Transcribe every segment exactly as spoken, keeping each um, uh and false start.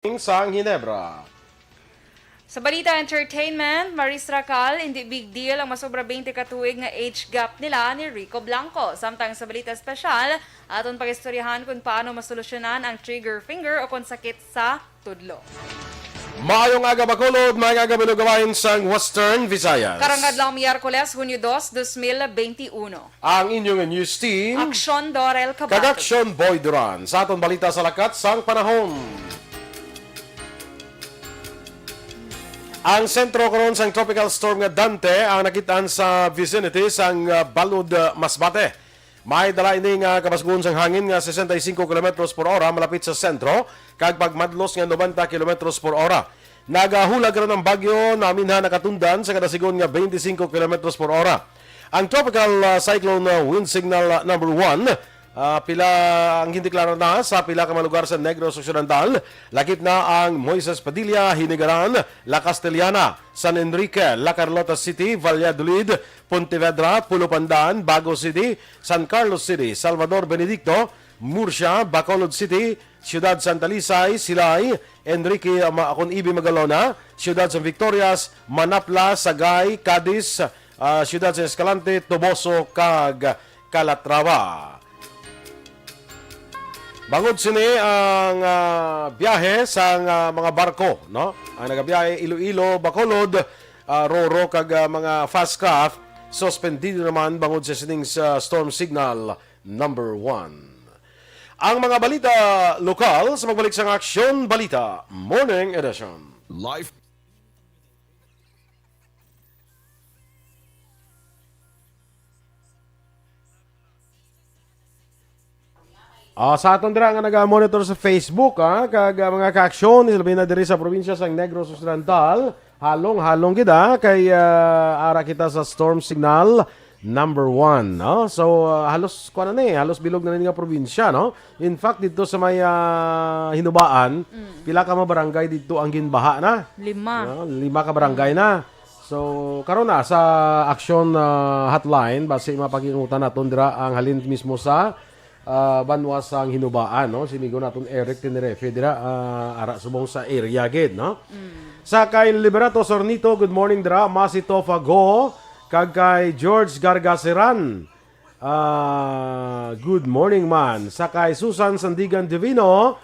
sang Ginebra. Sa balita entertainment, Maris Racal, hindi big deal ang masobra twenty ka tuig nga age gap nila ni Rico Blanco. Samtang sa balita espesyal, aton pag-istoryahan kung paano masolusyonan ang trigger finger o kung sakit sa tudlo. Maayong aga, Bacolod, maayong aga, Balugawain sang Western Visayas. Karong adlaw, Miyerkules, Hunyo dos, dos mil benti uno. Ang inyong news team, Aksyon Dorel Cabato. Kag Aksyon Boy Duran. Sa aton balita sa lakat sang panahon. Ang sentro karon sang Tropical Storm nga Dante ang nakit-an sa vicinity sang, ah, Balud, ah, Masbate. May dala ini nga kabasgon sang hangin nga sesenta y cinco kilometros por ora malapit sa sentro kag pagmadlos nga noventa kilometros por ora. Nagahulag karon ang bagyo, naminhan nakatundan sa kadasigon nga twenty-five kilometros por ora. Ang tropical, ah, cyclone, ah, wind signal, ah, number one, ah, pila ang gindeklara na sa pila ka mga lugar sa Negros Occidental, lakip na ang Moises Padilla, Hinigaran, La Castellana, San Enrique, La Carlota City, Valladolid, Pontevedra, Pulo Pandan, Bago City, San Carlos City, Salvador Benedicto, Murcia, Bacolod City, Siyudad Santa Lisay, Silay, Enrique, ah, Ma-, akon Ibi Magalona, Siyudad San Victorias, Manapla, Sagay, Cadiz, ah, Siyudad San Escalante, Toboso, kag Calatrava. Bangod sini ang, ah, biyahe sang, ah, mga barko, no? Ang nagabiyahe Iloilo, Bacolod, ah, Roro, kag, ah, mga fast craft, suspendido naman bangod sa sining sa storm signal number one. Ang mga balita lokal sa pagbalik sang Aksyon Balita Morning Edition. Live. Ah, sa aton dira nga naga-monitor sa Facebook, ah, kag, ah, mga kaaksyon, labi na diri sa probinsya sang Negros Occidental, halong-halong gid, ah, kay, ah, ara kita sa storm signal number one, no? So, ah, halos, kuwan na ni, halos bilog na ni nga probinsya, no? In fact, dito sa may, ah, Hinubaan, Mm. pila ka mga barangay dito ang ginbaha na. Lima. No? Lima ka barangay na. So, karon na sa action, ah, hotline, basi mapakinutan naton dira ang halin mismo sa, ah, banwa sang Hinubaan, no? Si migo naton Eric Tenerife dira, ah, ara subong sa area gid, no? Mm. Sa kay Liberato Sornito, good morning dira. Masi Tofago, kag kay George Gargaseran. Ah, good morning man. Sa kay Susan Sandigan Divino,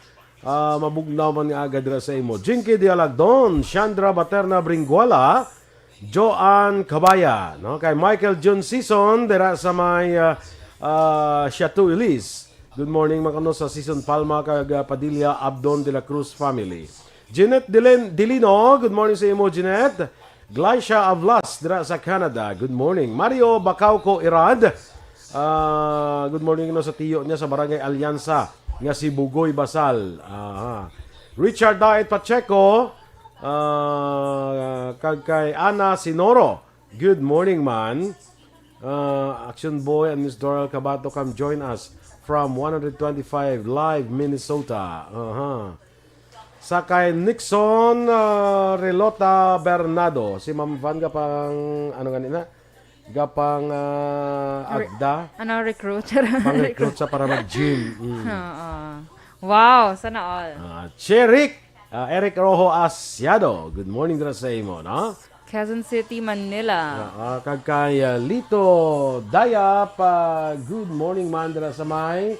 ah, mabugnaw man nga aga dira sa imo. Jinky Dialagdon, Chandra Baterna Bringuala, Joanne Cabaya, no? Kay Michael John Season dira sa may, ah, ah, Chateau Elise. Good morning man kuno sa Season Palma kag, ah, Padilla Abdon de la Cruz family. Jeanette Dilen-, Dilino, good morning sa imo, Jeanette. Glycia Avlas, dira sa Canada, good morning. Mario Bacauco Irad, ah, good morning no sa tiyo niya sa Barangay Alianza, nga si Bugoy Basal. Aha. Richard Daet Pacheco, ah, kag kay Ana Sinoro, good morning, man. Ah, Action Boy and Miss Doral Cabato, come join us from one hundred twenty-five Live, Minnesota. Aha. Sa kay Nixon, ah, Relota Bernardo. Si Ma'am Van gapang, ano gani na? Gapang, ah, Re-, agda. Ano, recruit? Pang-recruit sa para mag-gym. Mm. Oo. Wow, sana all. Ah, Cherik, ah, Eric Rojo Asiado. Good morning dira sa imo, no? Quezon City, Manila. Ah, ah, kag kay, ah, Lito Dayap, ah, good morning man dira sa may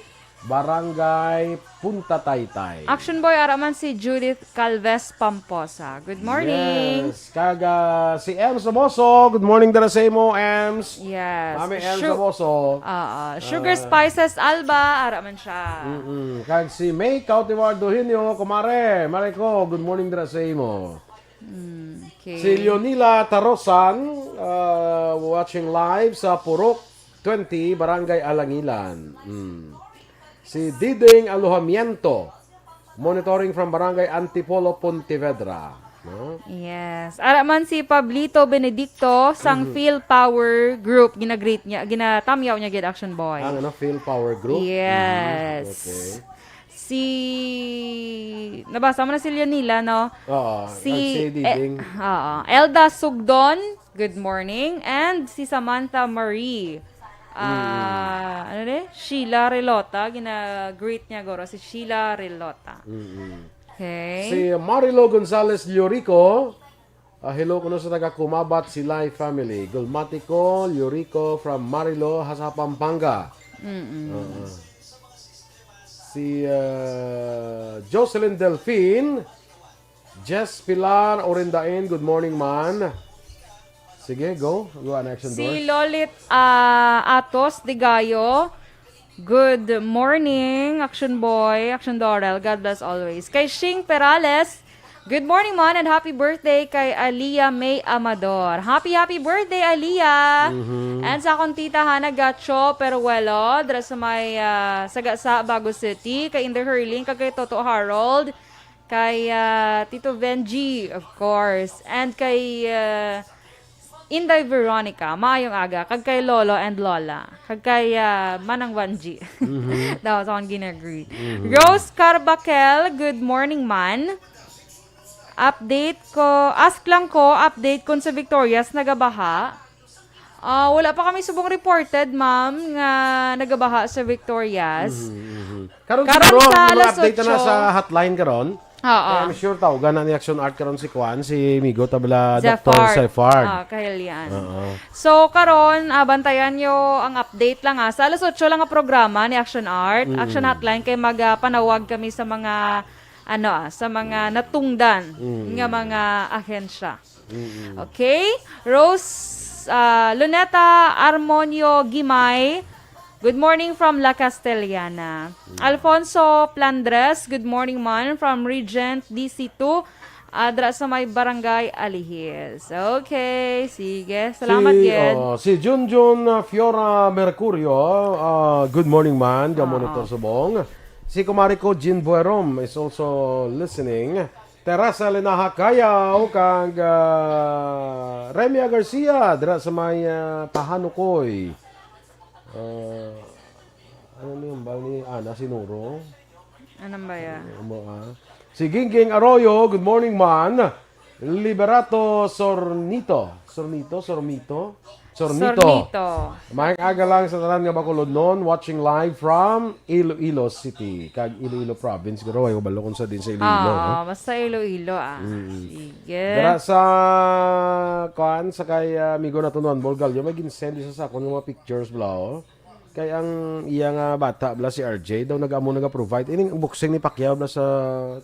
Barangay Punta Taytay. Action Boy, ara man si Judith Calves Pamposa. Good morning. Yes. Kag, ah, si Ems Aboso, good morning dira sa imo, Ems. Yes. Mami Ems Su-, Aboso. Oo. Sugar Ah. Spices Alba, ara man siya. Mm-mm. Kag si May Cautivar Dohinio, kumare, mare ko, good morning dira sa imo. Mm, okay. Si Leonila Tarosan, ah, watching live sa Purok twenty, Barangay Alangilan. Mm. Si Diding Alojamiento, monitoring from Barangay Antipolo, Pontevedra. No? Yes. Ara man si Pablito Benedicto sang Mhm. Feel Power Group, ginagreet niya, ginatamyaw niya gid, Action Boy. Ang ano, Feel Power Group? Yes. Mhm. Okay. Si, nabasa mo na si Leonila, no? Oo, Si, ang si eh, Diding. Oo. Elda Sugdon, good morning. And si Samantha Marie. Ah, Mm. ano ni? Sheila Relota, gina-greet niya guro si Sheila Relota. Mm-mm. Okay. Si Marilo Gonzalez Llorico. Ah, hello kuno sa taga Kumabat, Silay family. Gulmati ko, Llorico from Marilo, ha, sa Pampanga. Oo. Si ah, Jocelyn Delfin, Jess Pilar Orendain, good morning man. Sige, go. Go, an action Si doors. Lolit ah, Atos Digayo. Good morning, Action Boy, Action Dorel. God bless always. Kay Shing Perales, good morning, man, and happy birthday kay Alia May Amador. Happy, happy birthday, Alia! And sa akong tita Hana Gacho Peruelo, dira sa may ah, Sagasa, Bago City, kay Inday Hurling, kag kay Toto Harold, kay ah, Tito Benji, of course, and kay ah, Inday Veronica, maayong aga, kag kay Lolo and Lola, kag kay ah, Manang Wanji. Daw sa akong gina-greet. Rose Carbaquel, good morning, man. Update ko, ask lang ko, update kung sa Victorias nagabaha. Ah, wala pa kami subong reported, ma'am, nga nagabaha sa Victorias. Karon Karon siguro, sa mga alas update na otso. Sa hotline karon. Oo. I'm sure tawgan na ni Action Art karon si Kwan, si Migo Tabla, Zephyr. Doctor Zephyr. Ah, kahilian. Oo. So, karon, ah, bantayan nyo ang update lang, ah. Sa alas otso lang ang programa ni Action Art, Action Hotline, kay mag, ah, panawag kami sa mga, ano, ah, sa mga natungdan nga mga ahensya. Okay? Rose, ah, Luneta Armonio Gimay, good morning from La Castellana. Alfonso Plandres, good morning man from Regent D C two, ah, dra sa may Barangay Alihis. Okay, sige. Salamat, si, Ged. Oh, si Junjun uh, Fiora Mercurio, uh, good morning man, ka Oo. Monitor Subong. Si kumari ko, Jean Buerom, is also listening. Teresa Linaha Kayaw, kag uh, Remia Garcia, dira sa may uh, Pahanukoy. Uh, ano ni yung bal ni Ana Sinuro? Ano ba yan? Amo, ah. Si Gingging Arroyo, good morning man. Liberato Sornito. Sornito? Sormito? Sornito. Sornito. Maayong aga lang sa tanan nga Bacolodnon, watching live from Iloilo City. Kag Iloilo Province, guro, ay, wabalo kung sa din sa Iloilo, no? Ah, basta Iloilo, ah. Sige. Dara sa, kuan, sa kay ah, amigo nato noon, Bolgalyo, may ginsend sa sa akon nga mga pictures, bla, oh. Kay ang iya nga bata, bla, si R J, daw nag-amo nag-provide. Ining boxing ni Pacquiao, bla, sa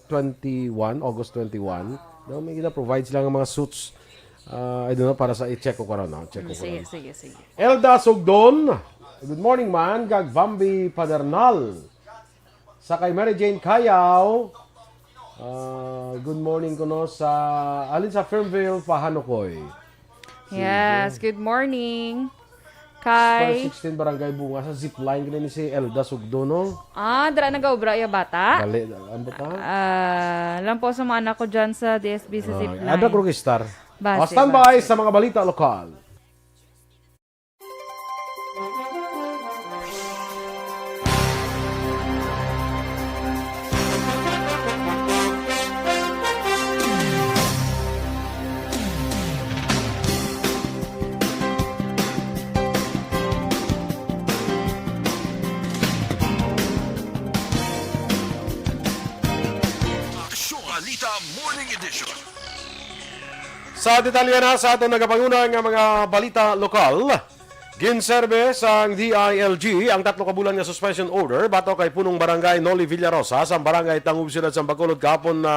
twenty-one, August twenty-one. Daw may gina-provide sila nga mga suits. Ah, I don't know, para sa i-check ko karon, no? Check ko Mm, sige, karon. sige, sige. Elda Sugdon, good morning man, kag Bambi Padernal. Sa kay Mary Jane Kayaw, ah, good morning kuno sa, alin sa Fernville, Pahanukoy. Yes, good morning. Kay Kay sixteen Barangay Bunga sa zipline kini si Elda Sugdon, no? Ah, dira nagaobra ya bata? Bali, ang bata? Ah, lang po sa mga anak ko dyan sa D S B sa Ah, zipline. Ada ko Rockstar. Base, O, standby base. Sa mga balita lokal. Aksyon Balita Morning Edition. Sa detalye na sa aton nagapanguna nga mga balita lokal, ginserbe sang D I L G ang tatlo ka bulan nga suspension order batok kay punong barangay Noli Villarosa sa barangay Tangub, siyudad sang Bacolod kahapon na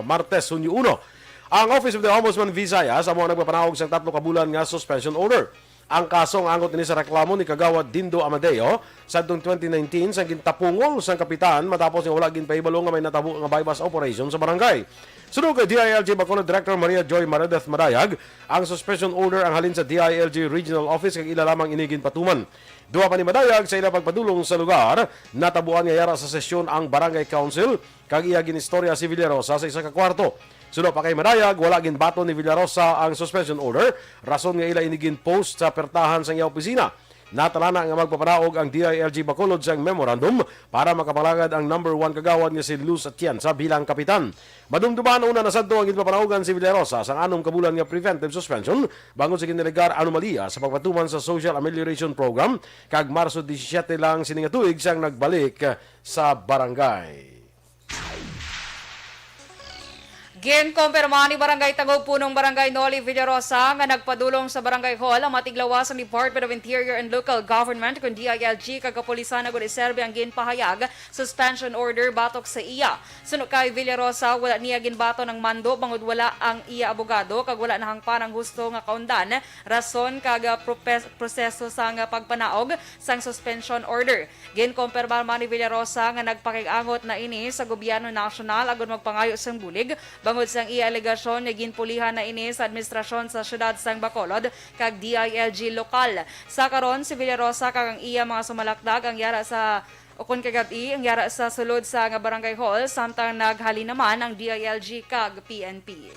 Martes, Hunyo uno. Ang Office of the Ombudsman Visayas amo ang nagpapanawag sang tatlo ka bulan nga suspension order. Ang kaso nga angkot ini sa reklamo ni Kagawad Dindo Amadeo sadtong twenty nineteen sang gintapungol sang kapitan matapos nga wala ginpahibalo nga may natabo nga buy-bust operation sa barangay. Suno kay D I L G Bacolod Director Maria Joy Maredeth Madayag, ang suspension order ang halin sa D I L G Regional Office kag ila lamang ini ginpatuman. Duha pa ni Madayag, sa ila pagpadulong sa lugar, natabuan nga yara sa sesyon ang Barangay Council kag iya ginistorya si Villarosa sa isa ka kwarto. Suno pa kay Madayag, wala ginbaton ni Villarosa ang suspension order, rason nga ila ini gin-post sa pertahan sang iya opisina. Natalana nga magpapanaog ang D I L G Bacolod sang memorandum para makapalagad ang number one kagawad nga si Luz Atienza bilang kapitan. Madumduman, una nasadto ang ginpapanaugan si Villarosa sang anom ka bulan nga preventive suspension bangod sa ginalegar anomalya sa pagpatuman sa Social Amelioration Program, kag Marso disisiete lang sini nga tuig siyang nagbalik sa barangay. Ginkumpirma ni Barangay Tangog Punong Barangay Noli Villarosa nga nagpadulong sa Barangay Hall ang mga tiglawas sang Department of Interior and Local Government, kun D I L G, kag kapulisan agud iserbi ang ginpahayag suspension order batok sa iya. Suno kay Villarosa, wala niya ginbaton ang mando bangod wala ang iya abogado kag wala nahangpan ang husto nga kaundan, rason kag, ah, propes-, proseso sang pagpanaog sang suspension order. Ginkumpirma man ni Villarosa nga nagpakig-angot na ini sa gobyerno nasyonal agud magpangayo sang bulig bangod sang iya alegasyon nga ginpulihan na ini sa administrasyon sa siyudad sang Bacolod kag D I L G lokal. Sa karon, si Villarosa kag ang iya mga sumalakdag ang yara sa ukon kagab-i ang yara sa sulod sa nga barangay hall, samtang naghalin naman ang D I L G kag P N P.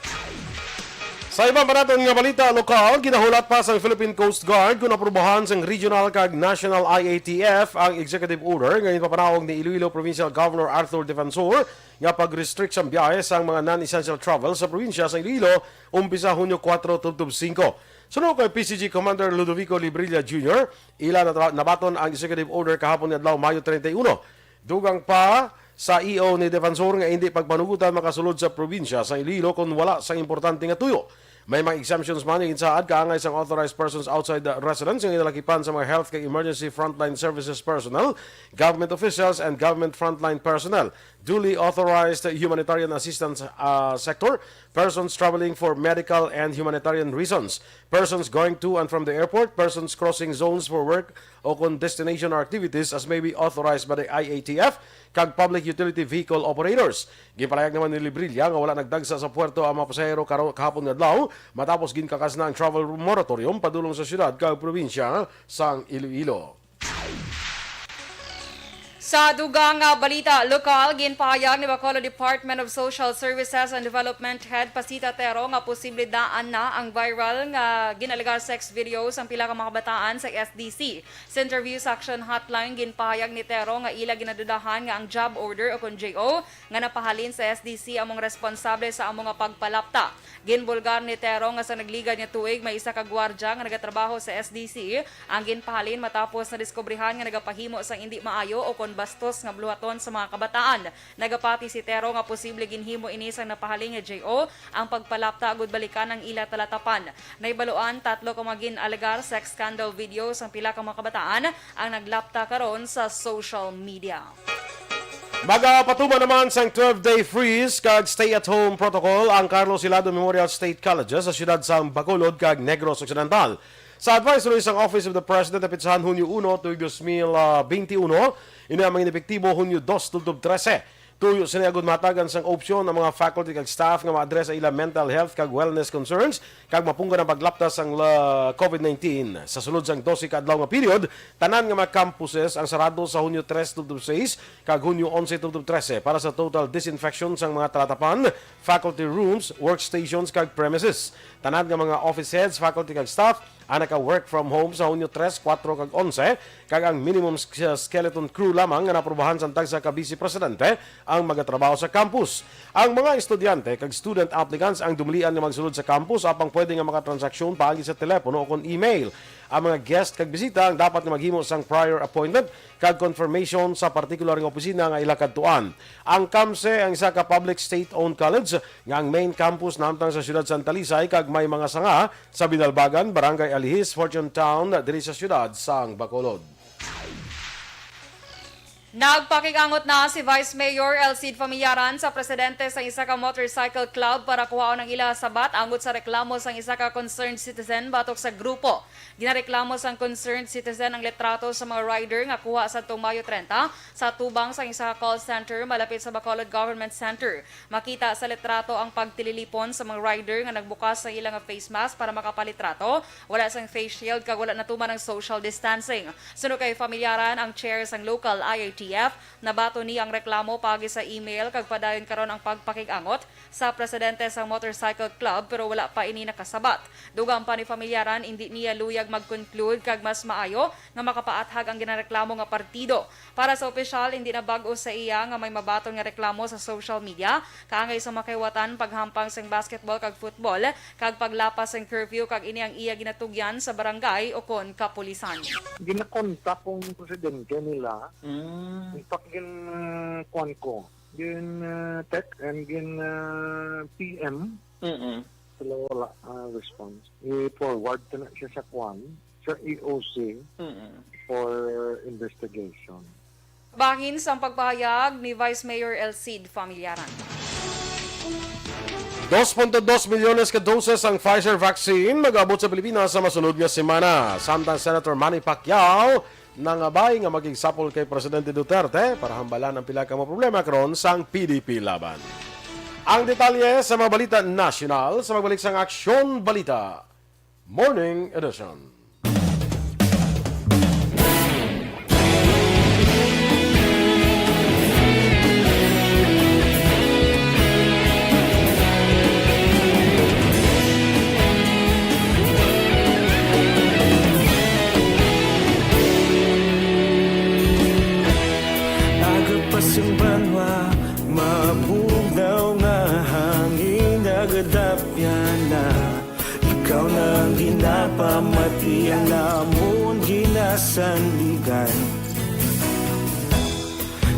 Sa iban pa naton nga balita lokal, ginahulat pa sang Philippine Coast Guard kon aprubahan sang regional kag national I A T F ang executive order nga ginpapanaog ni Iloilo Provincial Governor Arthur Defensor nga pag-restrict sang biyahe sang mga non-essential travel sa probinsya sa Iloilo umpisa Hunyo kuwatro tubtob singko. Suno kay P C G Commander Ludovico Librilla Junior, ila natra-, nabaton ang executive order kahapon nga adlaw, Mayo treinta y uno. Dugang pa sa E O ni Defensor nga indi pagpanugutan makasulod sa probinsya sa Iloilo kon wala sang importante nga tuyo. May mga exemptions man nga ginsaad kaangay sang authorized persons outside the residence nga ginalakipan sa mga health kag emergency frontline services personnel, government officials, and government frontline personnel, duly authorized humanitarian assistance, ah, sector, persons traveling for medical and humanitarian reasons, persons going to and from the airport, persons crossing zones for work o kon destination or activities as may be authorized by the I A T F, kag public utility vehicle operators. Ginpalayag naman ni Librilla nga wala nagdagsa sa puerto ang mga pasahero karo-, kahapon nga adlaw, matapos ginkakas na ang travel moratorium padulong sa siyudad kag probinsya sang Iloilo. Sa dugang nga balita lokal, ginpahayag ni Bacolod Department of Social Services and Development Head Pasita Tero nga posible daan na ang viral nga ginalegar sex video sang pila ka mga kabataan sa S D C. Sa interview sa Action Hotline, ginpahayag ni Tero nga ila ginadudahan nga ang job order o kon J O nga napahalin sa S D C amo ang responsable sa amo nga pagpalapta. Ginbulgar ni Tero nga sa nagligad nga tuig may isa ka gwardya nga nagatrabaho sa S D C ang ginpahalin matapos nadiskubrihan nga nagapahimo sang indi maayo o kon bastos nga buluhaton sa mga kabataan. Nagapati si Tero nga posible ginhimo ini sang napahalin nga J O ang pagpalapta agud balikan ang ila talatapan. Nahibaluan, tatlo ka mga gin-alegar sex scandal videos ang pila ka mga kabataan ang naglapta karon sa social media. Magapatuman naman sang twelve-day freeze kag stay-at-home protocol ang Carlos Hilado Memorial State Colleges sa siyudad sang Bacolod kag Negros Occidental. Sa advisory sang Office of the President, napitsahan Hunyo uno, tuig dos mil benti uno, ini ang mga epektibo Hunyo dos tubtob trese. Tuyo sini agud mahatagan sang opsyon ang mga faculty kag staff nga ma-address ang ila mental health kag wellness concerns kag mapunggan ang paglapta sang la-, covid nineteen. Sa sulod sang dose ka adlaw nga period, tanan nga mga campuses ang sarado sa Hunyo tres tubtob sais kag Hunyo onse tubtob trese para sa total disinfection sang mga talatapan, faculty rooms, workstations, kag premises. Tanan nga mga office heads, faculty, kag staff ang naka-work from home sa Hunyo tres, kuwatro, kag onse, kag ang minimum sk-, skeleton crew lamang nga naaprubahan sang tagsa ka vice presidente ang magatrabaho sa campus. Ang mga estudyante kag student applicants ang dumalian nga magsulod sa campus, apang pwede nga makatransaksyon paagi sa telepono o kon email. Ang mga guest kag bisita ang dapat nga maghimo sang prior appointment kag confirmation sa partikular nga opisina nga ila kadtuan. Ang CAMSE ang isa ka public state-owned college nga ang main campus nahamtang sa siyudad sang Talisay kag may mga sanga sa Binalbagan, Barangay Alihis, Fortune Town, diri sa siyudad sang Bacolod. Nagpakig-angot na si Vice Mayor Elcid Familiaran sa presidente sa isa ka motorcycle club para kuhaon ang ila sabat angot sa reklamo sang isa ka concerned citizen batok sa grupo. Ginareklamo sang concerned citizen ang litrato sa mga rider nga kuha sadtong Mayo treinta sa atubang sang isa ka call center malapit sa Bacolod Government Center. Makita sa litrato ang pagtililipon sa mga rider nga nagbukas sa ila nga face mask para makapalitrato, wala sang face shield kag wala natuman ang social distancing. Suno kay Familiaran, ang chair sang local I A T F, nabaton niya ang reklamo paagi sa email kag padayon karon ang pagpakig-angot sa presidente sang motorcycle club, pero wala pa ini nakasabat. Dugang pa ni Familiaran, indi niya luyag mag-conclude kag mas maayo nga makapaathag ang ginareklamo nga partido. Para sa opisyal, indi na bag-o sa iya nga may mabaton nga reklamo sa social media kaangay sa mga kahiwatan paghampang sang basketball kag football kag paglapas sang curfew, kag ini ang iya ginatugyan sa barangay ukon kapulisan. Ginakontak kong presidente nila. Mm. In fact, gin-, kuwan ko, Gin, uh, tech and gin, uh, P M. Mm-mm. Sila wala, uh, response. I-forward ko na siya sa kwan, sa E O C Mm-mm. for investigation. Bahin sang pagpahayag ni Vice Mayor El Cid Familiaran. Dos punto dos milyones ka doses ang Pfizer vaccine mag-abot sa Pilipinas sa masunod nga semana. Samtang Senator Manny Pacquiao nangabay nga makigsapol kay Presidente Duterte para hambalan ang pila ka mga problema karon sang P D P laban. Ang detalye sa mga balita nasyonal sa magbalik sang Aksyon Balita Morning Edition. Aga pa sing banwa, mabugnaw nga hangin nagadapyan na. Ikaw na ang ginapamati, ang amon ginasandigan.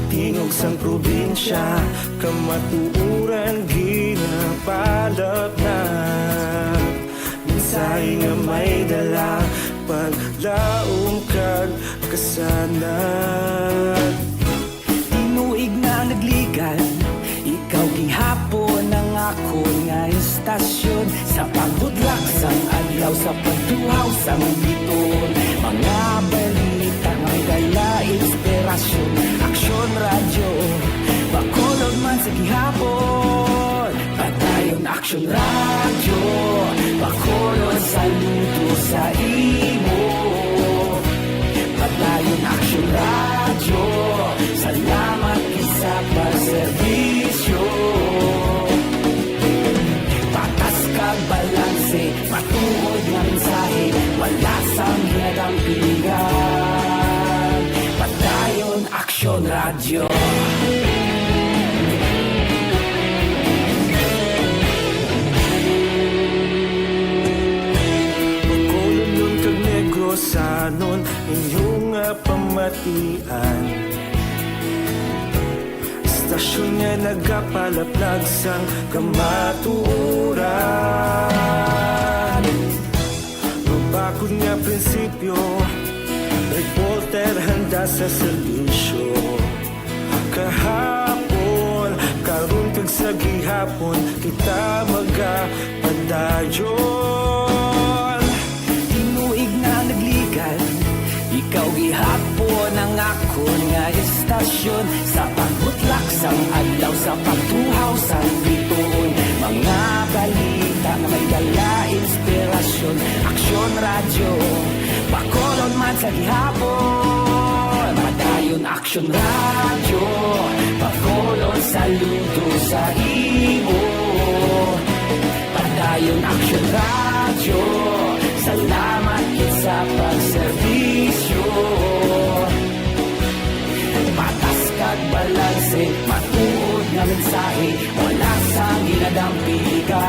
Tingog sang probinsya, kamatuoran ginapalapnat. Mensahe nga may dala, paglaom kag kasanag. Tinuig na nagligan, ikaw gihapon ang akon nga istasyon. Sa pagbutlak sang adlaw, sa pagtuhaw sang bituon, mga balita may dala inspirasyon. Aksyon Radyo, Bacolod man sa gihapon. Padayon Aksyon Radyo, Bacolod, saludo sa imo. Padayon Aksyon Radyo, salamat gid sa pagserbisyo. Patas kag balanse, matuod nga mensahe, wala sang ginadampigan. Padayon Aksyon Radyo. Bacolodnon kag Negrosanon, inyo nga pamatian. Istasyon nga nagapalaplag sang kamatuoran. Mabakod nga prinsipyo, reporter handa sa serbisyo. Kahapon, karon kag sa gihapon, kita magapadayon. Tinuig na nagligan, ikaw gihapon ang akon nga istasyon. Sa pagbutlak sang adlaw, sa pagtuhaw sang bituon, mga balita nga may dala inspirasyon. Aksyon Radyo, Bacolod man sa gihapon. Padayon Aksyon Radyo, Bacolod, saludo sa imo. Padayon Aksyon Radyo, salamat gid sa pagserbisyo. Patas kag balanse, matuod nga mensahe, wala sang ginadampigan.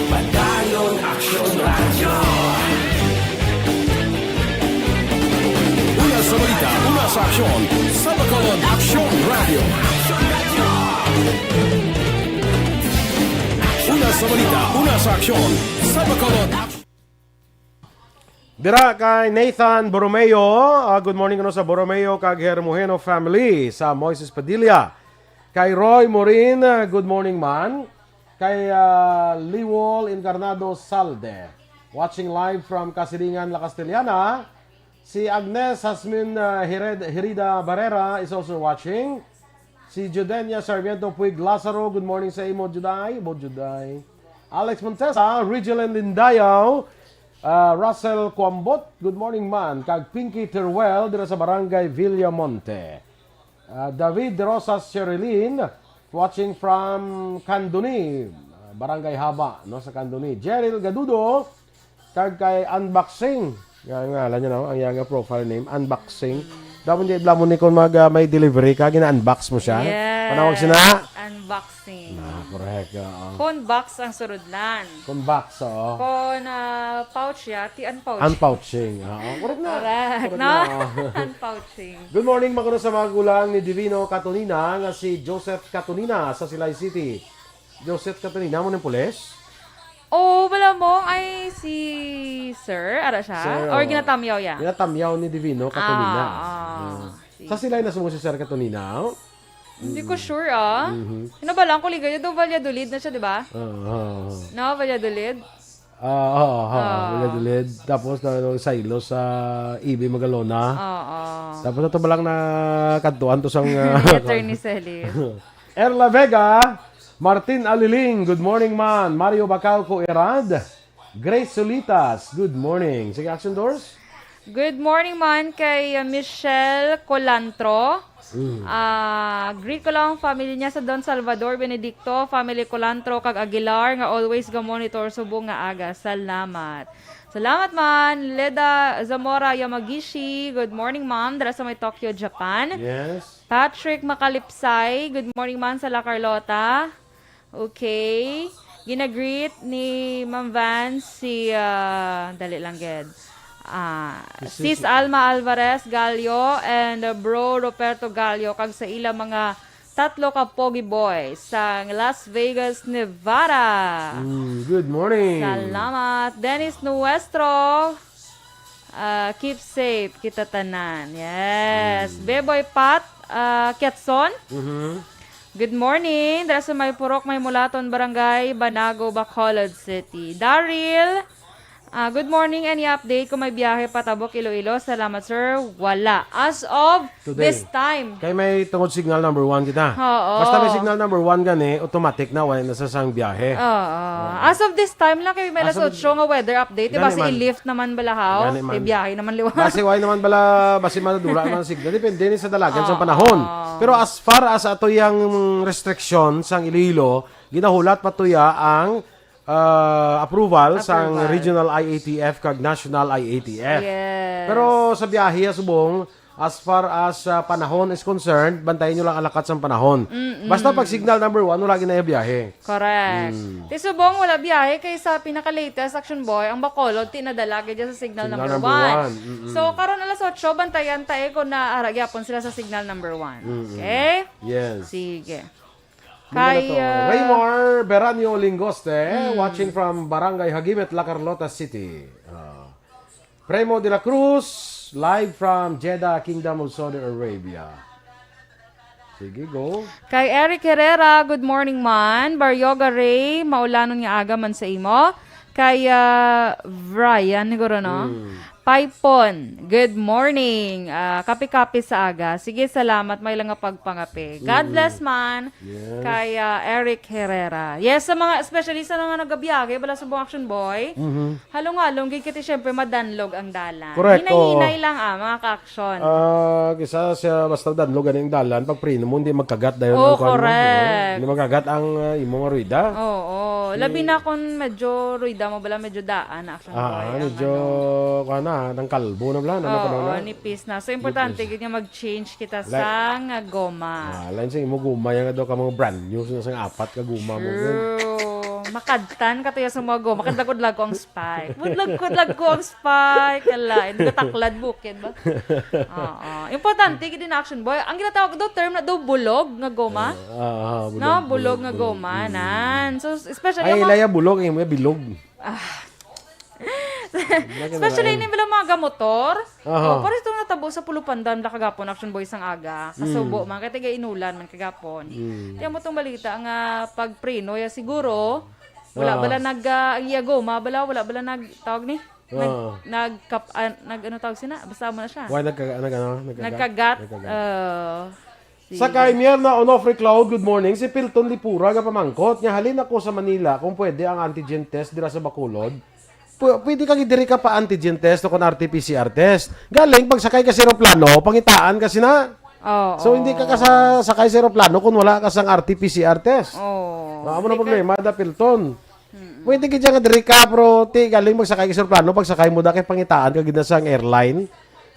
Padayon Aksyon Radyo. Una sa balita, una sa aksyon, sa Bacolod Aksyon Radyo. Una sa balita, una sa aksyon, sa Bacolod Aksyon. Dira kay Nathan Borromeo, ah, good morning kuno sa Borromeo kag Hermoheno family sa Moises Padilla. Kay Roy Morin, ah, good morning man. Kay, ah, Liwol Encarnado Salde, watching live from Casilingan, La Castellana. Si Agnes Hasmin, ah, Hered-, Herida Barrera is also watching. Si Judenia Sarmiento Puig Lazaro, good morning sa imo, Juday. Bo Juday. Alex Montesa, Rigelen Lindayaw, ah, Russell Kuambot, good morning man. Kag Pinky Teruel, dira sa Barangay Villamonte. Ah, David De Rosas Cherilin, watching from Candoni, ah, Barangay Haba, no, sa Candoni. Jeril Gadudo, kag kay Unboxing. Nga, nga, alam niyo na, ang iyang profile name, Unboxing. Dapat di blamon ni kung mag, ah, may delivery ka, gina-unbox mo siya. Yes. Panawag sina? Unboxing. Ah, Correct, oo. Kon box ang surudlan. Kon box, oo. Kon, ah, pouch ya, ti unpouch. Unpouching, oo. Correct na. Correct, Correct no? na, oo. Unpouching. Good morning, mga sa mga gulang ni Divino Catonina, nga si Joseph Catonina sa Silay City. Joseph Catonina, mo ng pulis? Oh, wala mo. Ay, si Sir, ara siya? Sir, Or oo. ginatamyaw ya? Ginatamyaw ni Divino Catonina. Ah, ah. Mm. Si Sa Silay na sumo si Sir Catonina, oh? Hindi ko sure, ah. Mhm. Ano ba lang, kuligaya daw, Valladolid na siya, di ba? Oo, oo, oo. No, Valladolid? Ah, oo, oo, Ah. Valladolid. Tapos na, ano, Silo sa E B Magalona. Oo. Tapos ito ba lang na kantuan to sang, ah, Ni Attorney Celis. Erla Vega, Martin Aliling, good morning, man. Mario Bacalco Erad, Grace Solitas, good morning. Sige, Action Doors. Good morning man kay, uh, Michelle Colantro. Mm. Ah, greet ko lang ang family niya sa Don Salvador Benedicto, family Colantro kag Aguilar nga always ga-monitor subong nga aga. Salamat. Salamat man, Leda Zamora Yamagishi. Good morning, ma'am. Dala sa may Tokyo, Japan. Yes. Patrick Makalipsay. Good morning, ma'am, sa La Carlota. Okay. Ginagreet ni Ma'am Van si, ah, dali lang gid. Ah, Si Sis Sis Alma Alvarez Gallo and, uh, Bro Roberto Gallo kag sa ila mga tatlo ka pogi boys sang Las Vegas, Nevada. Mm, good morning. Salamat. Dennis Nuestro, ah, keep safe kita tanan. Yes. Mm. Beboy Pat, ah, Kiatson. Mhm. Good morning. Dara sa may Purok May Mulaton, Barangay Banago, Bacolod City. Daryl, ah, good morning. Any update kung may biyahe patabok Iloilo? Salamat, sir. Wala. As of Today. this time. Kay may tungod signal number one kita. Oo. Basta may signal number one gani, automatic na, wala na sa sang biyahe. Oo. Oo. As of this time lang, kay may As alas of otso nga weather update. Gani Basi man. i-lift naman balahaw. Gani man. May biyahe naman liwat. Basi wala naman bala, basi madula man ang signal. Depende ni sa dalagan sa Oo. panahon. Pero as far as ato yang restriction sang Iloilo, ginahulat pa to ya ang, ah, approval sang Approval. regional I A T F kag national I A T F. Yes. Pero sa biyahe, subong, as far as, ah, panahon is concerned, bantayan nyo lang ang lakat sang panahon. Mm-mm. Basta pag signal number one, wala ginaya biyahe. Correct. Mm. Ti subong, wala biyahe kay sa pinaka-latest, Action Boy, ang Bacolod, ti nadala gid sa signal Signal number number one. one. Mm-mm. So, karon alas otso, bantayan ta eh kung naara gyapon sila sa signal number one. Mm-mm. Okay? Yes. Sige. Muna Kay, to. ah, Raymar Beranio Lingoste, Mm. watching from Barangay Hagimet, La Carlota City. Ah. Primo de la Cruz, live from Jeddah, Kingdom of Saudi Arabia. Sige, go. Kay Eric Herrera, good morning, man. Baryoga Ray, maulanon nga aga man sa imo. Kay, ah, Brian, siguro, no? Mm. Paipon, good morning. Ah, kape-kape sa aga. Sige, salamat. May lang nga pagpangape. God Mm. bless, man. Yes. Kay, ah, Eric Herrera. Yes, sa mga, especially sa mga nagabiyahe, bala subong, Action Boy. Mhm. Halong-halong, gid kiti, syempre, madanlog ang dalan. Correct, Hinay-hinay oo. lang, ah, mga ka-action. Ah, kisa siya, basta danlog gani ang dalan, pag preno mo, hindi magkagat dahil Oh, ang kuwan mo, correct. no? Hindi magkagat ang, ah, imo nga rueda. Oo, labi Mm. na kung medyo rueda mo bala, medyo daan na, Action Ah, Boy, ang medyo, ano. kuwan na, nang kalbo na bala, na Oo, napanahon na. nipis na. So, importante Nipis. gid nga mag-change kita Like, sang goma. Ah, lain sa imo goma, yan daw ka mga brand new, sa, sa apat ka goma mo, True. Makadtan ka to ya sa mga goma. Kadlagkod-lagko ang spike. Kadlagkod-lagko ang spike. Kalain. Gataklad bukid ba? Oo. Importante, gid din, Action Boy. Ang ginatawag daw term na daw bulog nga goma. Ah, ah, No, bulog, bulog nga bulog. goma, Mm. nan. So, especially Ay, ang mga ilaya bulog, yung may bilog. Ah. Lagi na Especially lang. ini bilang mga gamotor. Aha. Oh, pares itong natabo sa Pulupandan, bala kagapon, Action Boy, sang aga. Kasubo Mm. man, kaya taga-inulan man kagapon. Mm. Kaya mo itong balita nga pagpreno, ya siguro, wala Ah. bala nag, ah, ang iya goma, bala, wala bala nag, tawag ni? Nag, Ah. nag, kap, ah, nag, ano tawag sina? Basta mo na siya. Why nagka-, nag, ano? Nagkagat? Nagkagat. Nagkagat. Ah. Sige. Sa kay Mierna Onofre Cloud, good morning. Si Pilton Lipura nga pamangkot, nga halin ako sa Manila, kung pwede ang antigen test dira sa Bacolod. Pu-, pwede ka gid diri ka pa antigen test o kon R T P C R test. Galing, pagsakay ka sa eroplano, pangitaan ka sina. Oo. So, hindi ka, ka sa, sakay sa eroplano kung wala ka sang R T P C R test. Oo. Ah, amo na Hindi ka problema, da Pilton. Mm-mm. Pwede gid siya nga diri ka, pero ti, galing magsakay ka sa eroplano, pagsakay mo da kay pangitaan ka gid na sang airline.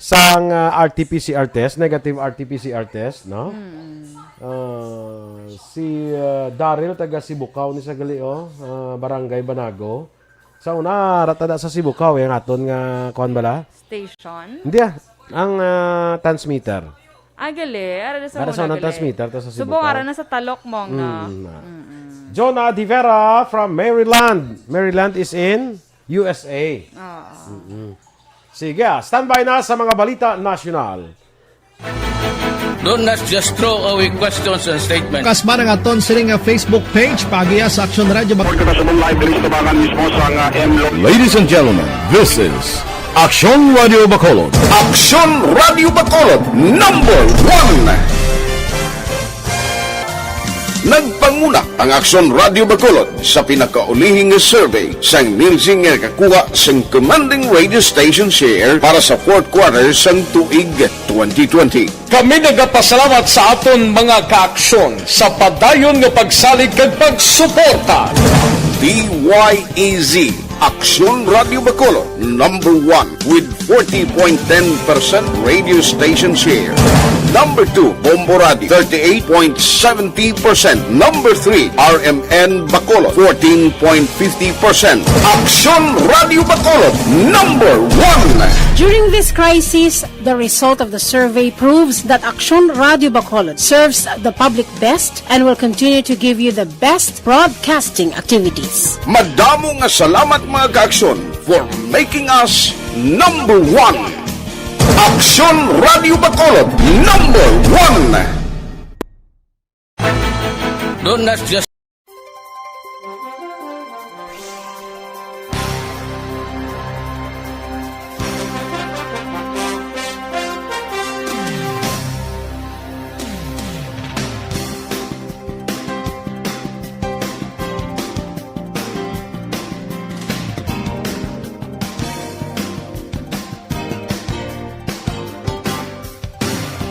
sang, ah, R T P C R test, negative R T P C R test, no? Mm. Ah, si, ah, Daryl, taga Sibukaw ni sa gali, oh, ah, Barangay Banago. Sa una, ara ta da sa Sibukaw, eh, ang aton nga, kuwan bala? Station? Hindi, ah. Ang, ah, transmitter. Ah, gali. Ara na sa Ara sa una, unang gali. Transmitter, ta sa Subong, Sibukaw. Ara na sa Talok, mong, no? Mm, ah. Mm-mm. Jonah De Vera from Maryland. Maryland is in U S A. Oo. Mm-mm. Sige, ah, standby na sa mga balita nasyonal. Don't just throw away questions and statements. Kasman ang aton sini nga Facebook page, paagiha sa Aksyon Radyo Bac- Pagkakasabong live diri sa tabangan mismo sa nga M Lo- Ladies and gentlemen, this is Aksyon Radio Bacolod. Aksyon Radio Bacolod, number one. Nagpanguna ang Aksyon Radio Bacolod sa pinakaulihing nga survey sang Nielsen nga nakakuha sang commanding radio station share para sa fourth quarter sang tuig twenty twenty. Kami nagapasalamat sa aton mga kaaksyon sa padayon nga pagsalig kag pagsuporta. D Y E Z, Aksyon Radio Bacolod, number one with forty point ten percent radio station share. Number two, Bombo Radio, thirty-eight point seventy percent. Number three, R M N Bacolod, fourteen point fifty percent. Aksyon Radio Bacolod, number one. During this crisis, the result of the survey proves that Aksyon Radio Bacolod serves the public best and will continue to give you the best broadcasting activities. Madamo nga salamat, mga kaaksyon, for making us number one. Aksyon Radio Bacolod, number one. Don't not just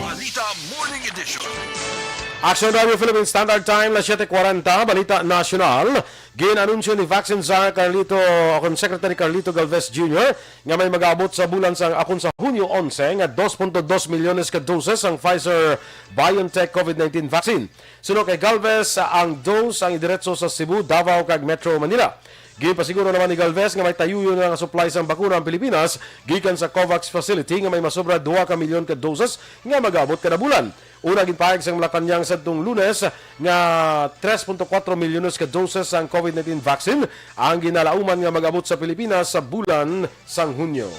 Balita Morning Edition. Action Radio Philippine Standard Time, las siete cuarenta, Balita Nasyonal. Gin-anunsyo ni Vaccine Czar Carlito, o kon Secretary Carlito Galvez Junior, nga may mag-aabot sa bulan sang, akon sa Hunyo onse nga dos punto dos milyones ka doses ang Pfizer-BioNTech COVID nineteen vaccine. Suno kay Galvez, ang dose ang idiretso sa Cebu, Davao, kag Metro Manila. Ginpasiguro naman ni Galvez nga may tayuyo na nga supply sang bakuna ang Pilipinas gikan sa COVAX facility nga may masobra duha ka milyon ka doses nga mag-abot kada bulan. Una, ginpahayag sang Malacañang sadtong Lunes nga tres punto kuwatro milyones ka doses sang COVID nineteen vaccine ang ginalauman nga mag-abot sa Pilipinas sa bulan sang Hunyo.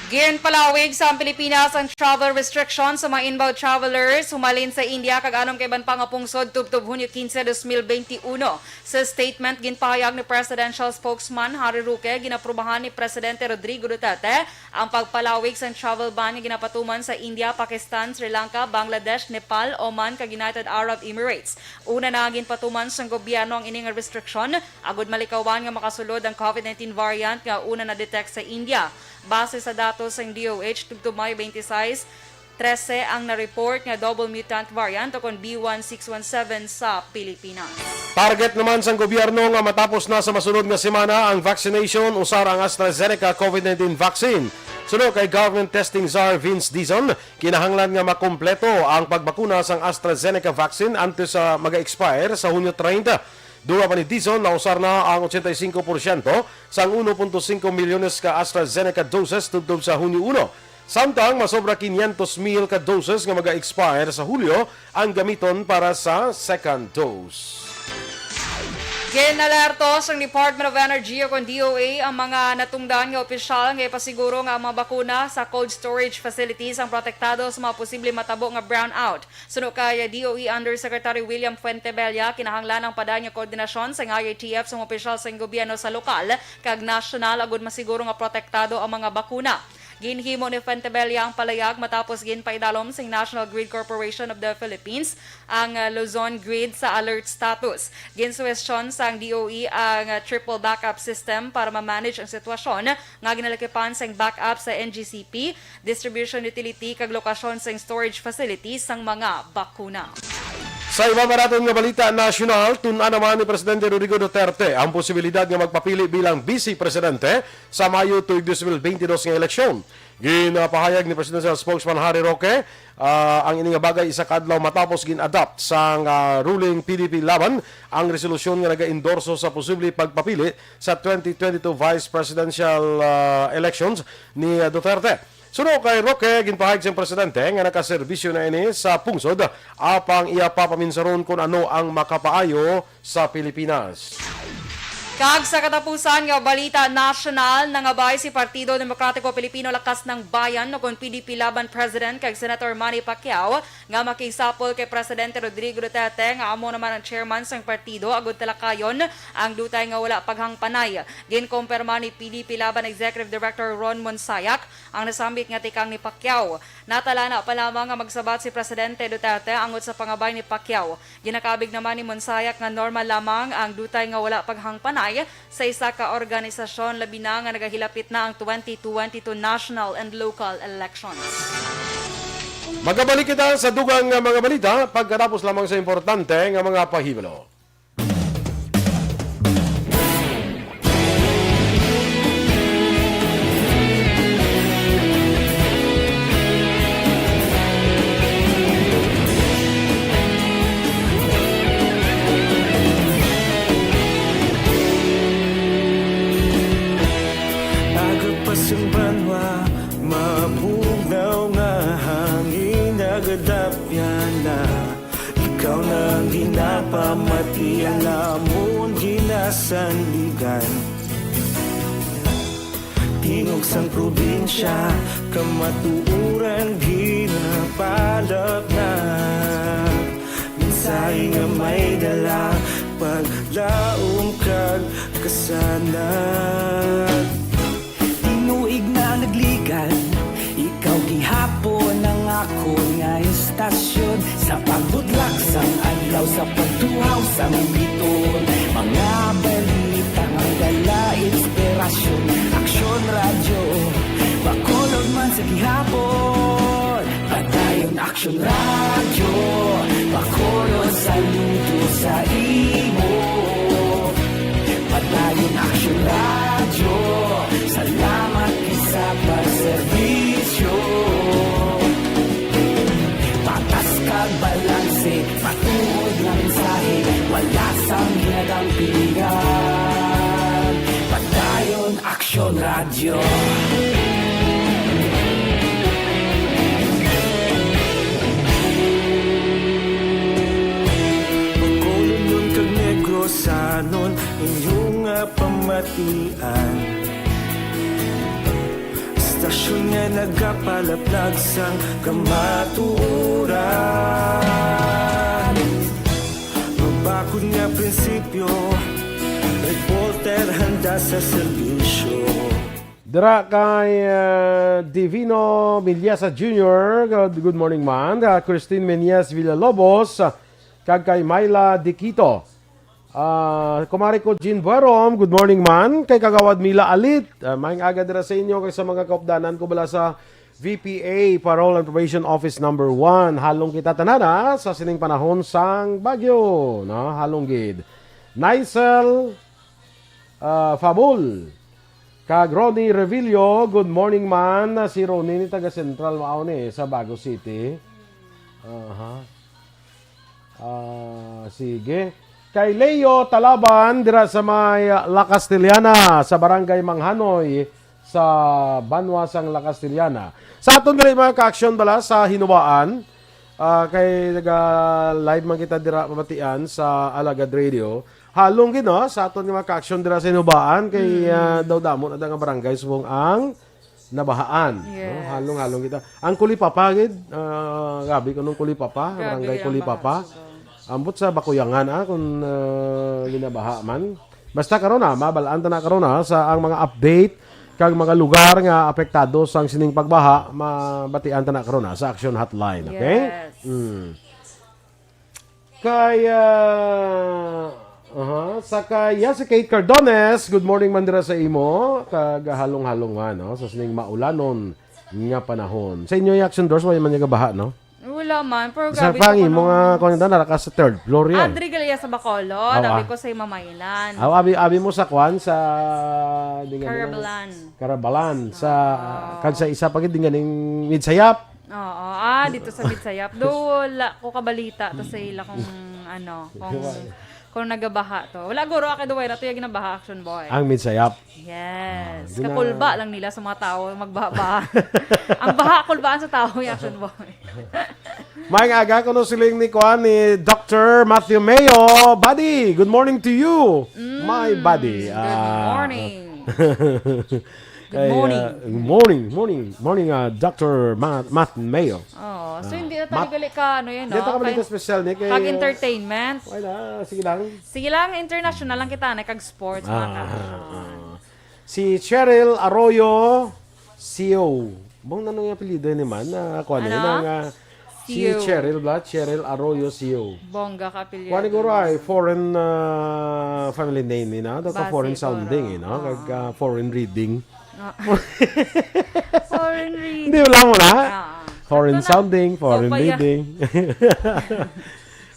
Ginpalawig sa Pilipinas ang travel restrictions sa mga inbound travelers humalin sa India kag anom ka iban pa nga pungsod tubtob Hunyo kinse, dos mil benti uno. Sa statement, ginpahayag ni Presidential Spokesman Harry Roque, ginaprubahan ni Presidente Rodrigo Duterte ang pagpalawig sang travel ban nga ginapatuman sa India, Pakistan, Sri Lanka, Bangladesh, Nepal, Oman, kag United Arab Emirates. Una na ginpatuman sang gobyerno ang ini nga restriksyon agud malikawan nga makasulod ang COVID nineteen variant nga una na-detect sa India. Base sa datos sang D O H, tubtob Mayo twenty-six, trese ang na-report nga double mutant variant o kon B one six one seven sa Pilipinas. Target naman sang gobyerno nga matapos na sa masunod nga semana ang vaccination usar ang AstraZeneca COVID nineteen vaccine. Suno kay Government Testing Czar Vince Dizon, kinahanglan nga makompleto ang pagbakuna sang AstraZeneca vaccine antes sa maga-expire sa Hunyo treinta. Dugang pa ni Dizon, nausar na ang ochenta y cinco porsyento sang uno punto cinco milyones ka AstraZeneca doses tubtob sa Hunyo uno. Samtang masobra quinientos mil ka doses nga maga-expire sa Hulyo ang gamiton para sa second dose. Ginalerto sang Department of Energy o kon D O E ang mga natungdan nga opisyal nga ipasiguro nga ang mga bakuna sa cold storage facilities ang protektado sa mga posible matabo nga brownout. Suno kay D O E Undersecretary William Fuentebella, kinahanglan ang padayon nga koordinasyon sang I A T F sa mga opisyal sang gobyerno sa lokal kag nasyonal agud masiguro nga protektado ang mga bakuna. Ginhimo ni Fuentebella ang palayag matapos ginpaidalom sang National Grid Corporation of the Philippines ang, ah, Luzon Grid sa alert status. Ginsuwestyon sang D O E ang, ah, triple backup system para ma-manage ang sitwasyon nga ginalakipan sang backup sa N G C P, distribution utility kag lokasyon sang storage facilities sang mga bakuna. Sa iba pa naton nga balita nasyonal, tun-an naman ni Presidente Rodrigo Duterte ang posibilidad nga magpapili bilang Vice Presidente sa Mayo tuig dos mil benti dos nga eleksyon. Ginapahayag ni Presidential Spokesman Harry Roque, ah, ang ini nga bagay isa ka adlaw matapos gin-adopt sang, ah, ruling P D P Laban ang resolusyon nga nagaendorso sa posible pagpapili sa twenty twenty-two vice presidential, ah, elections ni, ah, Duterte. Suno kay Roque, ginpahayag sang presidente nga nakaserbisyo na ini sa pungsod, apang iya pa paminsaron kon ano ang makapaayo sa Pilipinas. Kag sa katapusan nga balita nasyonal, nangabay si Partido Demokratiko Pilipino Lakas ng Bayan, o kon P D P Laban President kag Senator Manny Pacquiao, nga makisapol kay Presidente Rodrigo Duterte, nga amo naman ang chairman sang partido, agud talakayon ang dutay nga wala paghangpanay. Ginkumpirma ni P D P Laban Executive Director Ron Monsayak ang nasambit nga tikang ni Pacquiao. Natalana pa lamang nga magsabat si Presidente Duterte angot sa pangabay ni Pacquiao. Ginakabig naman ni Monsayak nga normal lamang ang dutay nga wala paghangpanay sa isa ka organisasyon, labi na nga nagahilapit na ang twenty twenty-two national and local elections. Magabalik kita sa dugang nga mga balita pagkatapos lamang sa importante nga mga pahibalo. Aga pa sang banwa, mabugnaw nga hangin nagadapyan na. Ikaw na ang ginapamati, ang amon ginasandigan. Tingog sang probinsya, kamatuoran ginapalap na. Mensahe nga may dala, paglaom kag kasanag. Tinuig na nagligan, ikaw gihapon ang akon nga istasyon. Sa pagbudlak sang adlaw, sa pagtuhaw sang biton, mga balita nga dala inspirasyon. Aksyon Radyo, Bacolod man sa gihapon. Padayon Aksyon Radyo, Bacolod saludo sa imo. Padayon Aksyon Radyo, salamat gid sa pagserbisyo. Patas kag balanse, matuod nga mensahe, wala sang ginadampigan. Padayon Aksyon Radyo. Bacolodnon kag Negrosanon, inyo nga pamatian. Istasyon nga nagapalaplag sang kamatuoran. Mabakod nga prinsipyo, reporter handa sa serbisyo. Dira kay, uh, Divino Miliasa Junior, good, good morning, man. Uh, Christine Menias Villalobos, uh, kag kay Myla Diquito. Ah, kumari ko, Jean Buerom, good morning, man. Kay Kagawad Mila Alit, ah, maayong aga dira sa inyo, kay sa mga kaupdanan ko bala sa V P A, Parole and Probation Office Number One. Halong kita tanan, ha, sa sining panahon sang bagyo, no? Halong gid. Nicel, ah, Fabul, kag Ronnie Revillo, good morning, man. Si Ronnie ni taga Central, mao ni, sa Bago City. Aha. Ah, sige. Kay Leo Talaban, dira sa may, ah, La Castellana, sa Barangay Manghanoy, sa banwa sang La Castellana. Sa aton diri, mga ka-aksyon, bala sa Hinubaan, ah, kay naga-live man kita dira, mabatian sa Alagad Radio. Halong gid, no, sa aton nga mga ka-aksyon dira sa Hinubaan, kay, Mm. ah, daw damo na nga barangay subong ang nabahaan, no? Yes. Halong-halong kita. Ang Kulipapa gid, ah, grabe ko nung Kulipapa, Grabe Barangay gid ang Kulipapa. Baha, so. Ambot sa Bakuyangan, ah, kung, ah, ginabaha man. Basta karon, ah, mabal-an ta na karon, ah, sa ang mga update kag mga lugar nga apektado sang sining pagbaha, mabatian ta na karon, ah, sa Action Hotline, okay? Yes. Mm. Kay, ah, aha, sa kay, ya, si Kate Cardones, good morning man dira sa imo, kag halong-halong nga, no, sa sining maulanon nga panahon. Sa inyo, Action Doors, wala man nga baha, no? Wala. Laman, pero Sa grabe pangi to, mo nga, ano. Kung na, nara ka sa third floor yan. Andre Galea sa Bacolod, Awa. Abi ko sa Mamaylan. Aw, abi, abi mo sa kwan, sa, di nga, Carabalan. Carabalan, sa, Oo. Kag sa isa pa gid, di nga ning Midsayap. Oo, ah, dito sa Midsayap. Do, wala ko kabalita to sa ila kung, ano, kung, kung nagabaha to. Wala, guro, ako, do, wala to yung ginabaha, Action Boy. Ang Midsayap. Yes. Ah, di na. Kakulba lang nila sa mga tao magbaha. Ang baha, kulbaan sa tao, yung Action Boy. May aga ko no siling ni kuan ni Doctor Matthew Mayo. Buddy, good morning to you. Mm, My buddy. Good Ah. morning. Good Ay, morning. ah, good morning, morning, morning, ah, Doctor Ma- Matt Mayo. Oh, so Ah, hindi na tayo Matt- gali ka, ano yun, Hindi no? tayo gali Kay- ka special ni kay, Kag ah, entertainment. Wala, sige lang. Sige lang, international lang kita, na kag sports, mga Ah, ka- ah. Si Cheryl Arroyo Sio. Bang ano yung apelyido ni man? Ah, kuwan eh, Ano? nang, ah, si Sio. Cheryl ba? Cheryl Arroyo Sio. Bongga ka apelyido. Kuwan siguro ay foreign, ah, family name, eh, no? Daw ka Ba, foreign siguro. sounding, eh, no? Oo. Kag, ah, foreign reading. Ah. Foreign reading. Hindi, wala mo na? Oo. Foreign Ito na. sounding, foreign Opa, ya. reading.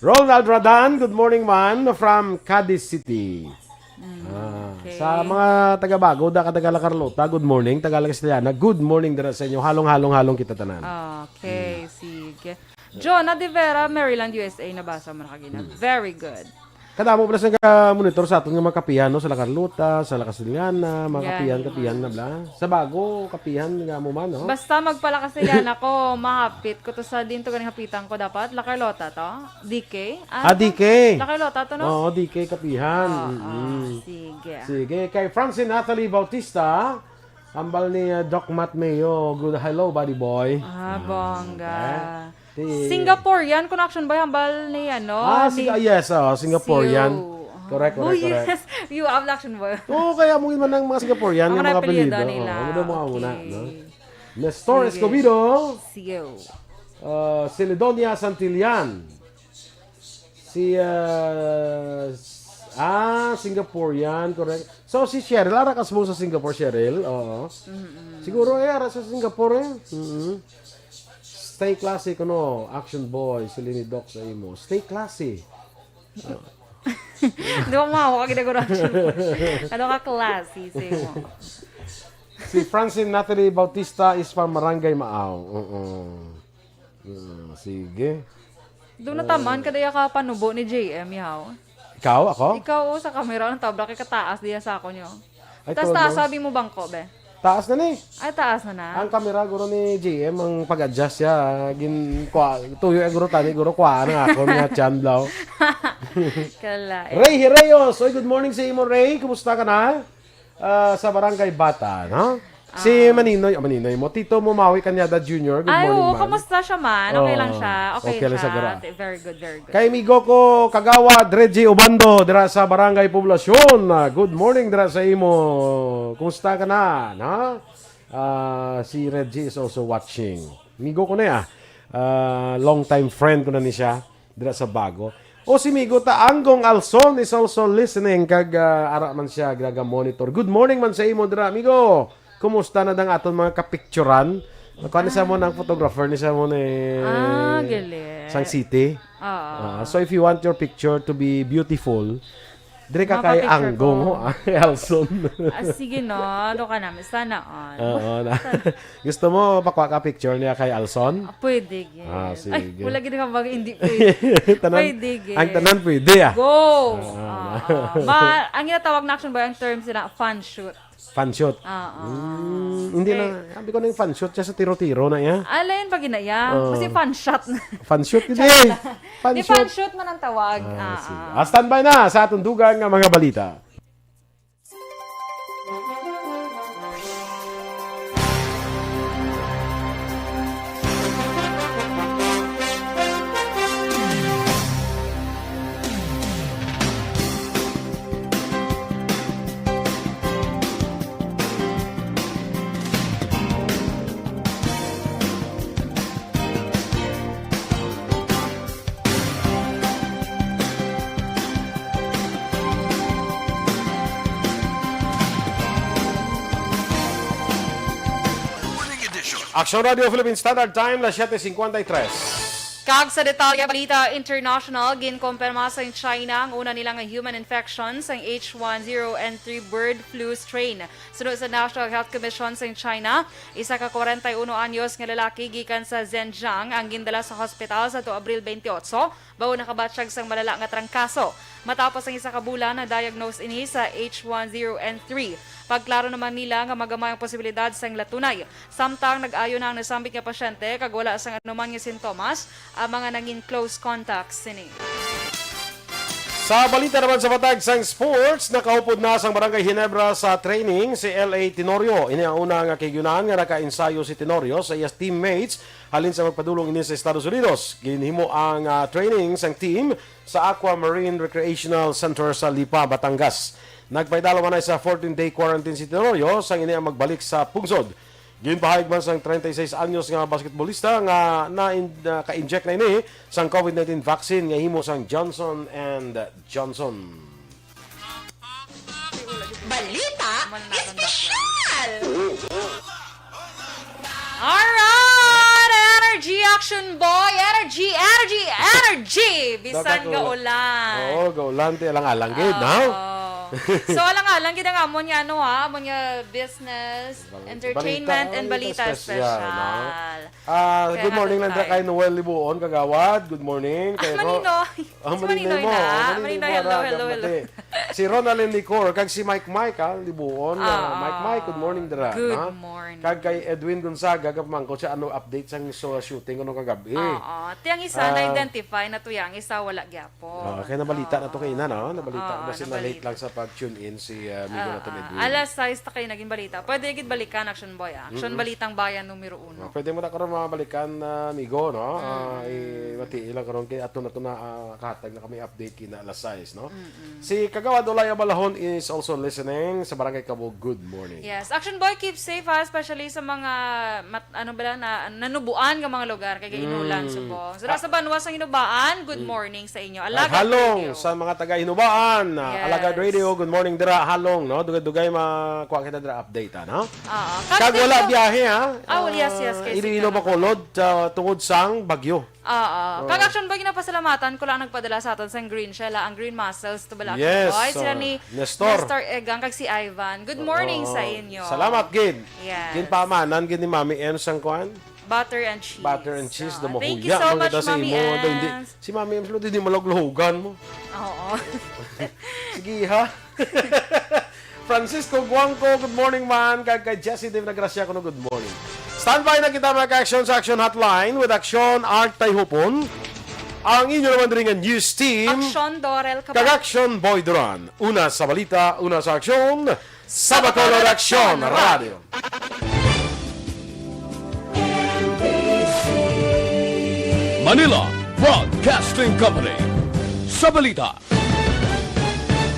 Ronald Radan, good morning man, from Cadiz City. Mm, Ah, okay. Sa mga taga Bago, da ka taga La Carlota, good morning. Taga La Castellana, good morning dira sa inyo. Halong-halong-halong kita tanan. Okay, sige. Jonah de Vera, Maryland, U S A, nabasa mo na kagina. Hmm. Very good. Kadamo pala sa ka-monitor sa aton nga mga kapihan, no? Sa La Carlota, sa La Castellana, mga Yan, kapihan, kapihan na yan. bla. Sa Bago, kapihan nga mo man, no? Basta magpalakasayan ako, mahapit ko to sa din to ganing hapitan ko dapat. La Carlota to? D K? Ah, Ah, ano to? D K. La Carlota to, no? Oo, D K kapihan. Oo, Mm-mm. sige. Sige, kay Francine Natalie Bautista, hambal ni, uh, Doc Matt Mayo. Good, hello, buddy boy. Ah, Ah, bongga. okay. Si Singaporean connection ba hambal ni, ano, Ah, ni Singa-, yes, oh, Singaporean. Siu. Correct, correct, Oh, correct. yes. You have action ba? Oo, kaya mo man ang mga Singaporean, Ang yung mga mga apelyido apelyido. nila. Oo, ano daw mga una, Okay. no? Nestor Sige. Escobedo, Siu. uh, Celidonia Santillan. Si, uh, s-, ah, Singaporean, correct. So, si Cheryl, ara kas mo sa Singapore, Cheryl? Oo. Mm-mm. Siguro, eh, ara sa Singapore, eh. Mm-mm. Stay classy, kuno, action boy, si Lini Doc sa imo. Stay classy. Di ba, mama, kag ginagura siya? Ano ka, classy, say mo? Si Francine Natalie Bautista is from Barangay Maaw. Oo. Mm, sige. Doon na taman, kadaya ka panubo ni J M, yaw. Ikaw, ako? Ikaw, oh, sa kamera, ang tabla kay kataas diya sa ako nyo. Ay, Tas tulo. taas, sabi mo bangko, be? Taas na ni. Ay, taas na na. Ang kamera, guro ni J M, ang pag-adjust siya. Gin, kwa, tuyo, eh, guro, tani, guro, kwa na ako, nga chan, blaw. Kala, eh. Ray Herreos. Oy, good morning sa imo, Ray. Kumusta ka na? Ah, sa Barangay Bata, no? Si Ah. Maninoy, oh, Maninoy mo, Tito mo, Maui Cañada Junior. Good Ay, morning, oo, man. Kamusta siya, man? Okay lang Oh, siya. Okay okay lang siya, siya. guro. Very good, very good. Kay amigo ko, Kagawad Reggie Obando, dira sa Barangay Poblacion. Ah, good morning, dira sa imo. Kumusta ka na, no? Ah, si Reggie is also watching. Amigo ko na, ah. Ah, long time friend ko na ni siya, dira sa Bago. O si amigo ta, Anggong Alson is also listening. Kag, ah, ara man siya, gaga-monitor. Good morning man sa imo, dira, amigo. Kumusta na dang aton mga kapicturan? Kuha ni sa mo ng photographer, ni sa mo ni Ah, galing. sang city. Oo. Ah, so if you want your picture to be beautiful, dire ka kay Mapapicture Anggong, ko. ho, ah, kay Alson. Ah, sige, no. Ano ka namin? Sana all. Oo, na. Gusto mo pakuha ka picture niya kay Alson? Ah, pwede, gid. Ah, Ay, sige. wala gid ka bag-, hindi pwede. Tanan, Pwede, gid. ang tanan pwede, ah. Go! Ah. Ah, ah. Ma-, ang ginatawag na action ba, ang term sila, fan shoot. Fan shoot. Ah, ah. Mm, hindi Okay. na, sabi ko na yung fan shoot siya sa tiro-tiro na iya. Alain pa ginaya. Oo. Kasi fan shot na. Fan shoot, hindi. Fan Di shoot. fan shoot man ang tawag. Ah, Ah, sige. ah. Ah, standby na sa atong dugang nga mga balita. Action Radio Philippine Standard Time, las siete cincuenta y tres. Kag sa detalye, balita international, ginkumpirma sang China ang una nila nga human infection sang H one zero N three bird flu strain. Suno sa National Health Commission sang China, isa ka kwarenta y uno anyos nga lalaki gikan sa Zhenjiang ang gindala sa hospital sa tuo Abril twenty-eight, bago nakabatyag sang malala nga trangkaso. Matapos ang isa ka bulan, na-diagnose ini sa H one zero N three. Pagklaro naman nila nga magamay ang posibilidad sang latunay. Samtang nag-ayo na ang nasambit nga pasyente kag wala sang anuman nga sintomas ang mga nangin close contacts sini. Sa balita naman sa patag sang sports, nakaupod na sang Barangay Ginebra sa training si L A Tenorio. Ini ang una nga kahigayonan nga naka-ensayo si Tenorio sa iya teammates halin sa magpadulong ini sa Estados Unidos. Ginhimo ang, ah, training sang team sa Aquamarine Recreational Center sa Lipa, Batangas. Nagpaidalom na sa fourteen-day quarantine si Tenorio sang ini ang magbalik sa pungsod. Ginpahayag man sang treinta y seis anyos nga basketbolista nga na-in-, naka-inject na ini sang COVID nineteen vaccine nga himo sang Johnson and Johnson. Balita Espesyal! Alright! Energy, Action Boy! Energy, energy, energy! Bisan Dapat ga wala. Ulan. Oo, ga ulan, ti alang-alang gid, no? Oo. So, alang-alang gid ang amon nga, ano, ha? Amon nga business, Bal-, entertainment, balita and balita espesyal, no? Espesyal. Ah, Kaya good morning nga lang dira tayo. Kay Noel Libuon, kagawad. Good morning. Kay Ah, Ro-, Maninoy. Ah, Si Maninoy Maninoy mo. Na. Maninoy, Maninoy, hello, ara, hello, hello. Gamate. Si Ronaldin Licor, kag si Mike Mike, ah, Libuon. Ah, Oo. Mike Mike, good morning dira, Good ha? Morning. Kag kay Edwin Gonzaga, kapamangkot siya, ano update sang so, shooting, ano kagabi? Oo. Ti ang isa Ah. na-identify na to, yang isa wala gyapon. Oo, kay nabalita na to Oo. kay ina, no? Nabalita Oo, ko kasi na-late nabalita. lang sa pag-tune in si, ah, amigo Ah, natin ah. Edwin. Alas sais ta kayo naging balita. Pwede gid balikan, Action Boy, ah. Action Mm-mm. Balitang Bayan numero uno. Oh, pwede mo na karon mga balikan, ah, amigo, no? Ah, Mm. i-, mati lang karon kay ato na to na, ah, kahatag na kami update kina alas sais, no? Mm-mm. Si Kagawad Olay Abalahon is also listening sa Barangay Kabog. Good morning. Yes. Action Boy, keep safe, ha, especially sa mga mat-, ano ba na, nanubuan nga mga lugar kay inulan Mm. subong. So, Ah. sa banwa sa Hinubaan, good Mm. morning sa inyo. At Alagad halong Radio. Sa mga taga Hinubaan, ah, Yes. Alagad Radio, good morning dira, halong, no? Dugay-dugay makuha kita dira update, ha, no? Oo. Kag Kag wala dito biyahe, ha? Ah, well, yes, yes, Ah, kay Iloilo, Signal. Bacolod, ah, tungod sang bagyo. Oo. Oo. Kag Action Boy, ginapasalamatan ko lang nagpadala sa aton sang green shell, ah, ang Green Muscles, to bala Yes, Boy. Sila oh, ni Nestor. Nestor Egang, kag si Ivan. Good morning Oo. Sa inyo. Salamat, gid. Yes. Ginpaamanan gid ni Mami M sang kuan? Butter and cheese. Butter and cheese, Oh, daw thank you mahuya so man much, kita sa Mami imo. Daw hindi, Ems. Si Mami Ems, lo, hindi malaglahugan mo. Oo. Sige, ha? Francisco Guangco, good morning, man. Kag kay Jesse Dave Nagracia, kuno, good morning. Standby na kita, mga ka-action, sa Action Hotline with Action Art Tayhupon. Ang inyo naman rin nga news team. Action Dorel Cabal. Kag Action Boy Duran. Una sa balita, una sa aksyon. Sa Bacolod Aksyon Radio. Manila Broadcasting Company. Sa balita,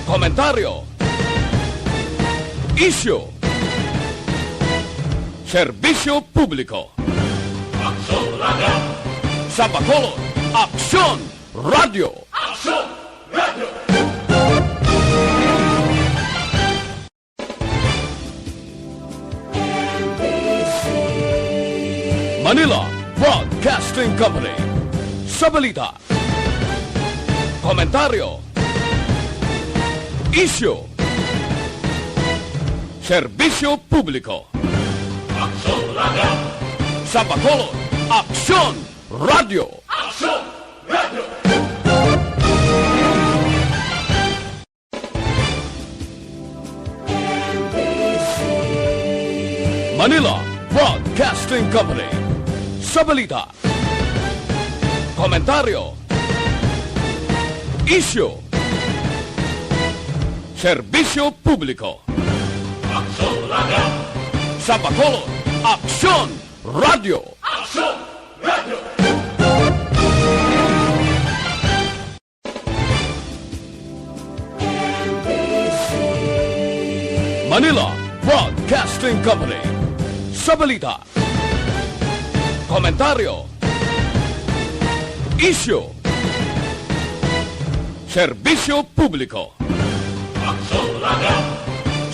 komentaryo, isyu, serbisyo publiko. Aksyon Radio. Sa Bacolod, Aksyon Radio. Aksyon Radio. Manila Broadcasting Company. Sa balita, komentaryo, isyu, serbisyo publiko. Aksyon Radio. Sa Bacolod, Aksyon Radio. Aksyon Radio. Manila Broadcasting Company. Sa balita, komentaryo, isyu, serbisyo publiko. Aksyon Radio. Sa Bacolod, Aksyon Radio. Aksyon Radio. Manila Broadcasting Company. Sa balita, komentaryo, isyu, serbisyo publiko. Aksyon Radio.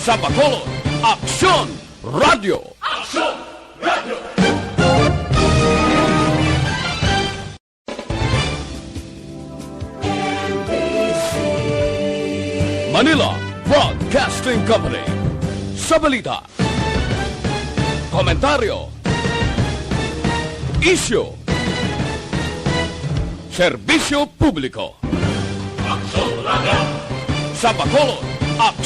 Sa Bacolod, Aksyon Radio. Aksyon Radio. Coverage sa balita, komentaryo, isyu, serbisyo publiko. Aksyon Radio. Sa Bacolod, Aksyon